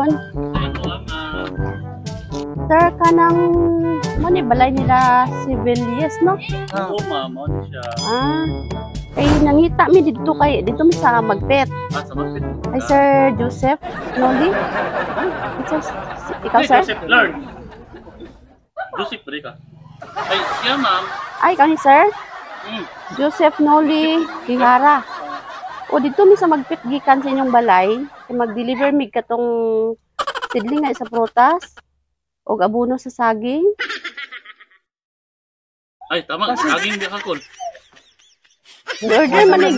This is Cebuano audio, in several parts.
Hapon. Sir, kanang mo ni balay nila Civilius, no? Oo, ma'am. Ano siya? Ah. Kay nangita mi didto kay didto mi sa Magpet. Ah, sa Magpet. Ay, Sir Joseph Noli? Sir, ikaw, Ay, sir? Joseph Lord. Joseph, pwede ka. Ay, siya, ma'am. Ay, kani, sir? Hmm. Joseph Noli Kihara. O didto mi sa Magpet gikan sa inyong balay, kay mag-deliver mi katong sidling nga sa prutas og abono sa saging. Ay, tama. Saging di ka. Order man ni,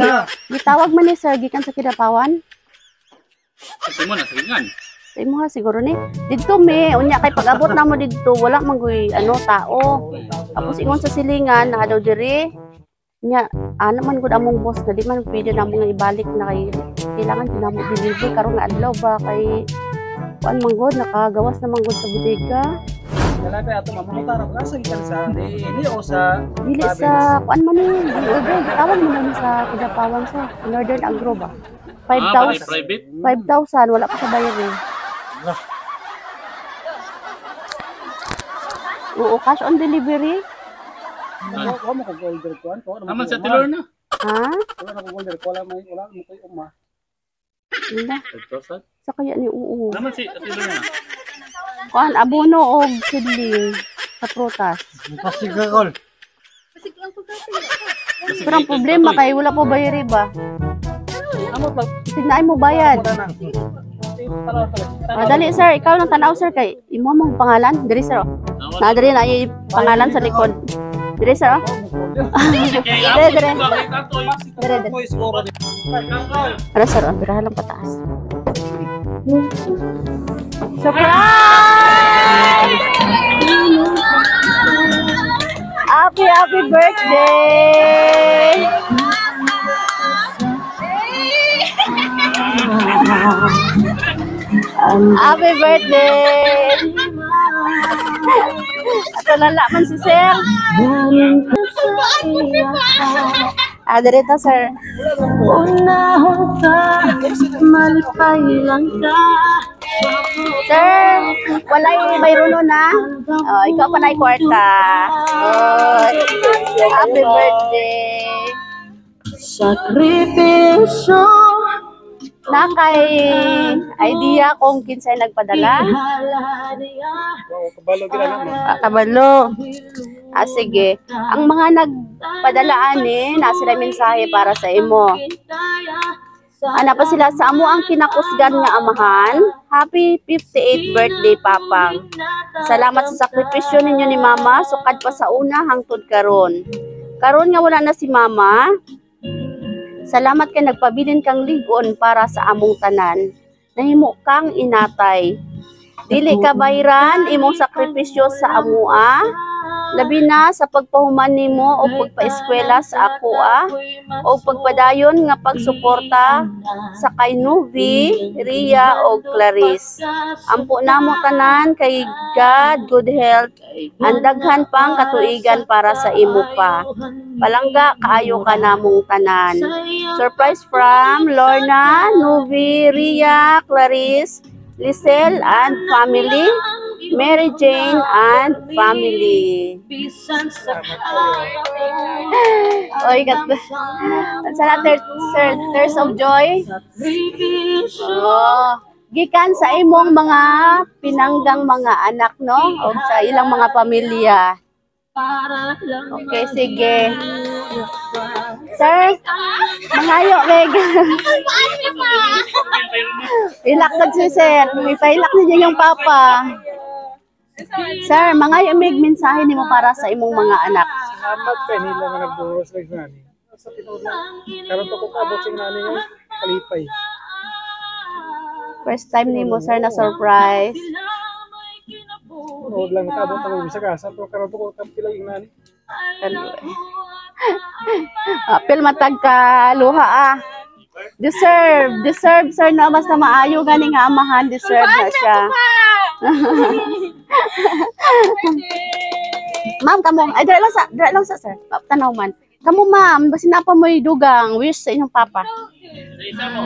gitawag man ni sir gikan sa Kidapawan. Kasi mo na, sagingan. Sa imo ha siguro ni. Didto mi unya kay pag-abot namo didto wala man guy ano tao. Tapos ingon sa silingan naa daw diri. Nya ana man gud among boss na di man pwede namo nga ibalik na kay kailangan din namo deliver karon nga adlaw ba kay kuan man gud nakagawas na man gud sa bodega. Nalapit ato mamungutan ako asa gikan sa ni o sa Dili sa kuan man ni order, gitawag man ni sa Kidapawan sa Northern Agro ba. Ah, 5,000 private? 5,000 wala pa sa bayad eh. Oo, cash on delivery. Wa mo ko order kuan ko. Naman sa Tilor na. Ha? Wala na ko order ko, wala may wala mo koy uma. Wala. 5,000? Sa kaya ni oo. Naman si Tilor na. Kuan abono og sidling sa prutas. Pasig ka, Kol. Pero ang problema kay wala po bayari ba? Amot lang. Tignaay mo bayad. Wala na. Ah, dali sir, ikaw lang tanaw sir kay imo mong pangalan diri sir. Oh. Na diri na ay pangalan sa likod. Diri sir. Oh. Dire dire. Dire dire. Ano sir, oh, birahan lang pataas. Surprise! Happy, happy birthday! Happy birthday! Ato lala man si sir. Ah, dire ta sir. Unahon ka, malipay lang ka. Sir, walay mayroon na. Oh, ikaw pa na kwarta. Oh, happy birthday. Sakripisyo. Na kay idea kung kinsay nagpadala? Kabalo gid na. Ah, kabalo. Ah, sige. Ang mga nagpadala ani, na sila mensahe para sa imo. Ana pa sila sa amo ang kinakusgan nga amahan. Happy 58th birthday, Papang. Salamat sa sakripisyo ninyo ni Mama, sukad pa sa una hangtod karon. Karon nga wala na si Mama. Salamat kay nagpabilin kang ligon para sa among tanan. Nahimo kang inatay. Dili ka bayran imong sakripisyo sa amoa. Labi na sa pagpahuman nimo o pagpaeskwela sa akoa o pagpadayon nga pagsuporta sa kay Nuvi, Ria o Clarice. Ampo namo tanan kay God good health ang daghan pang katuigan para sa imo pa. Palangga kaayo ka namong tanan. Surprise from Lorna, Nuvi, Ria, Clarice, Lisel and family, Mary Jane and family. Oy, kat sa sir, tears of joy. Oh, gikan sa imong mga pinanggang mga anak, no? O sa ilang mga pamilya. Okay, sige. Sir, mangayo, Meg. Ilak na si sir. Ipailak niya yung papa. Sir, mangayo, Meg, mensahe nimo para sa imong mga anak. Salamat kay nila nga nagburos lang sa nani. Sa tinuod lang. Karon pa ko kaabot sa nani nga kalipay. First time nimo, sir, na surprise. Tinuod lang nakaabot ako sa kasa pero karon pa ko kapila yung nani. Apil matag ka luha ah. Deserve, deserve sir na basta maayo gani nga amahan, deserve na siya. Ma'am, kamo, ay dira lang sa sir. Tanaw man. Kamo ma'am, basin na pa mo'y dugang wish sa inyong papa. Sa isa mo.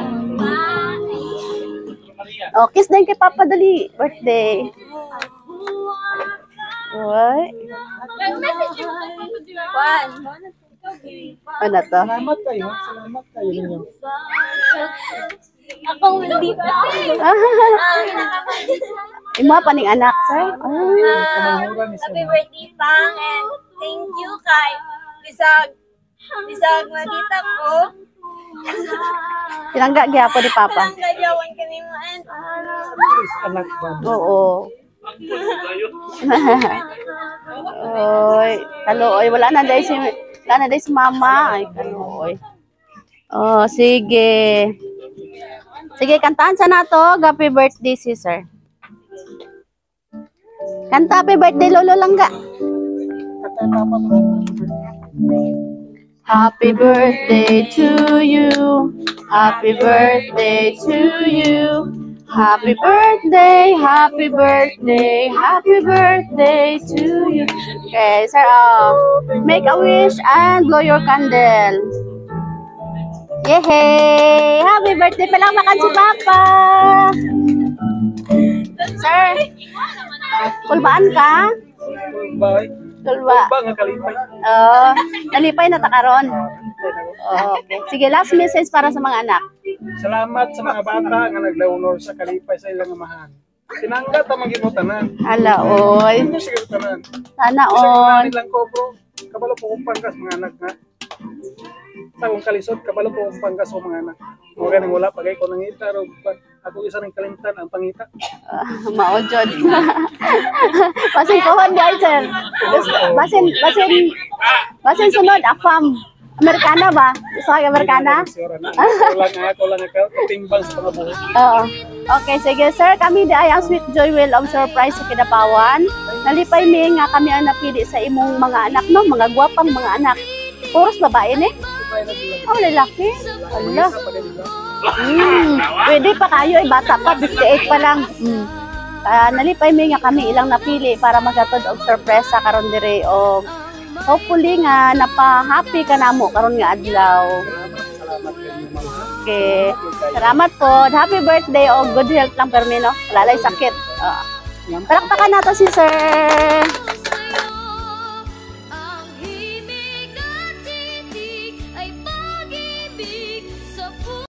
Maria. Oh, kiss din kay Papa, dali. Birthday. Uy. One. Ano to? Salamat kayo. Salamat kayo ninyo. Ako hindi pa. Imo pa ning anak, sir? Ah. Kamanghuran ni Happy siya. birthday, Pang, and thank you kay bisag bisag makita ko. Pinangga gyapon ni Papa. Kanang gadyawan ka nimo and Please, anak ba? Oo. Ang kulit tayo. Oy, kaluoy, wala na dahil si mama. Ay, kaluoy. Oh, sige. Sige, kantahan sa nato. Happy birthday, si sir. Kanta happy birthday, Lolo Langga. Katay Papa ba? Happy birthday to you. Happy birthday to you. Happy birthday, happy birthday, happy birthday to you. Okay, sir, oh, make a wish and blow your candle. Yehey! Happy birthday! Palakpakan si Papa! Sir, kulbaan ka? Bye. Kulba. Ba nga kalipay. Oh, nalipay na ta karon. Okay. Sige, last message para sa mga anak. Salamat sa mga bata nga naglaunor sa kalipay sa ilang amahan. Sinangga ta man gyud mo tanan. Hala, oy. Ano siguro tanan? Sana Bisag all. all lang ko, bro. Kabalo po kong pangkas mga anak nga. Sa akong kalisod, kabalo po kong pangkas sa mga anak. Mga ganing wala pagay ko nangita ro ako isa ng kalimtan ang pangita. Ah, mao jud. Basin kohon di ay, sir. Basin basin basin sunod afam. Amerikana ba? Gusto ka Amerikana? Siguro na. Ako lang ako timbang sa mga buhok. Oo. Okay, sige sir, kami di ay ang Sweet Joy Will of Surprise sa Kidapawan. Nalipay mi nga kami ang napili sa imong mga anak, no, mga gwapang mga anak. Puros babae ni? Oh, lalaki. Ala. Isa pa din, diba? Pwede pa kayo, eh, bata pa, 58 pa lang. Ah, nalipay mi nga kami ilang napili para maghatod og sorpresa karon dire og hopefully nga napa-happy ka namo karon nga adlaw. Salamat, salamat kayo, ma'am. Okay. Salamat po. Happy birthday og good health lang permi, no. Wala lay sakit. Oo. Palakpakan nato si sir.